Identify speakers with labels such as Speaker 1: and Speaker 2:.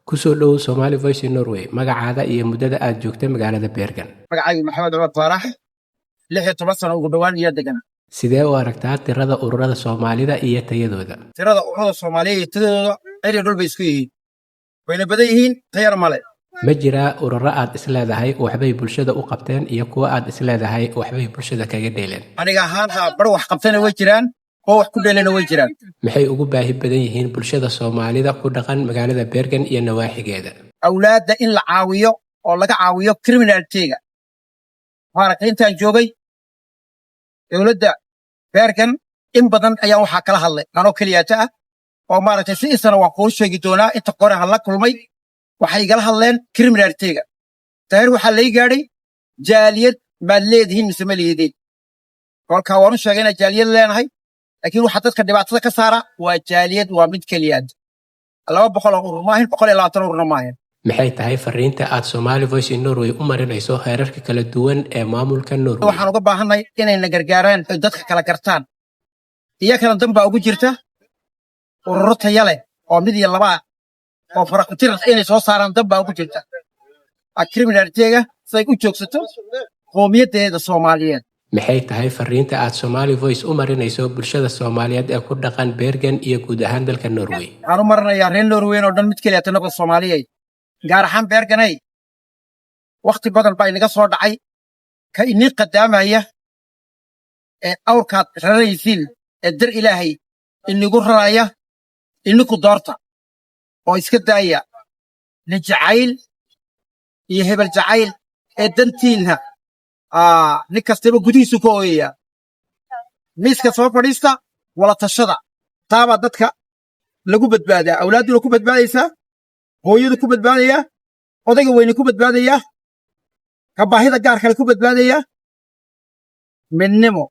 Speaker 1: Kusoo dhowow Somali Voice in Norway. Magacaada iyo muddada aad joogtay magaalada Bergen?
Speaker 2: Magacaygu Maxamed Cumar Faarax, 16 sano ugu dhowaan iyo degan.
Speaker 1: Sidee u aragtaa tirada ururada Soomaalida iyo tayadooda?
Speaker 2: Tirada ururada Soomaaliya iyo tayadooda ceri dhul bay isku yihiin, wayna badan yihiin, tayana male.
Speaker 1: Ma jiraa ururo aad isleedahay waxbay bulshada u qabteen iyo kuwa aad isleedahay waxbay bulshada kaga dheeleen?
Speaker 2: Aniga ahaan, haa, bar wax qabtana way jiraan oo wax ku dheelana way jiraan.
Speaker 1: Maxay ugu baahi badan yihiin bulshada Soomaalida ku dhaqan magaalada Bergen iyo nawaaxigeeda?
Speaker 2: Awlaadda in la caawiyo oo laga caawiyo kriminaliteega. Maaragtay, intaan joogay dowladda Bergen in badan ayaan waxaa kala hadlay anoo keliyaata ah oo maaragtay si isana waan kuu sheegi doonaa inta qorahan la kulmay. Waxay igala hadleen kriminaliteega. Daahir, waxaa lay gaadhay jaaliyad maad leedihiin mise ma lihidiin? Kolkaa waan u sheegay inaan jaaliyad leenahay, laakiin waxa dadka dhibaatada ka saara waa jaaliyad, waa mid keliyaad. 200 oo urur maahin, 120 ururna maahin.
Speaker 1: Maxay tahay fariinta aad Somali Voice in Norway u marinayso heerarka kala duwan ee maamulka Norway?
Speaker 2: Waxaan uga baahanay inayna gargaaraan oy dadka kala gartaan. Iyakana dan baa ugu jirta ururo taya leh oo mid iyo labaa oo farakutir inay soo saaraan, dan baa ugu jirta kriminaliteega siday u joogsato qoomiyaddeeda Soomaaliyeed.
Speaker 1: Maxay tahay fariinta aad Somali Voice u marinayso bulshada Soomaaliyeed ee ku dhaqan Bergen iyo guud ahaan dalka Norway?
Speaker 2: Waxaan u marinayaa reer Norweyn oo dhan mid keliya noqda. Soomaaliyey, gaar ahaan Bergenay, wakhti badan baa inaga soo dhacay. Ka inii qadaamaya ee awrkaad raraysiin ee dar Ilaahay inigu raraya ininku doorta oo iska daaya nin jacayl iyo hebel jacayl ee dantiinna. Nin kastaba gudihiisu ka ooyaya. Miiska soo fadhiista, wala tashada. Taabaa dadka lagu badbaadaa, awlaadduna ku badbaadaysaa, hooyadu ku badbaadayaa, odayga weyne ku badbaadayaa, ka baahida gaar kale ku badbaadayaa. Midnimo.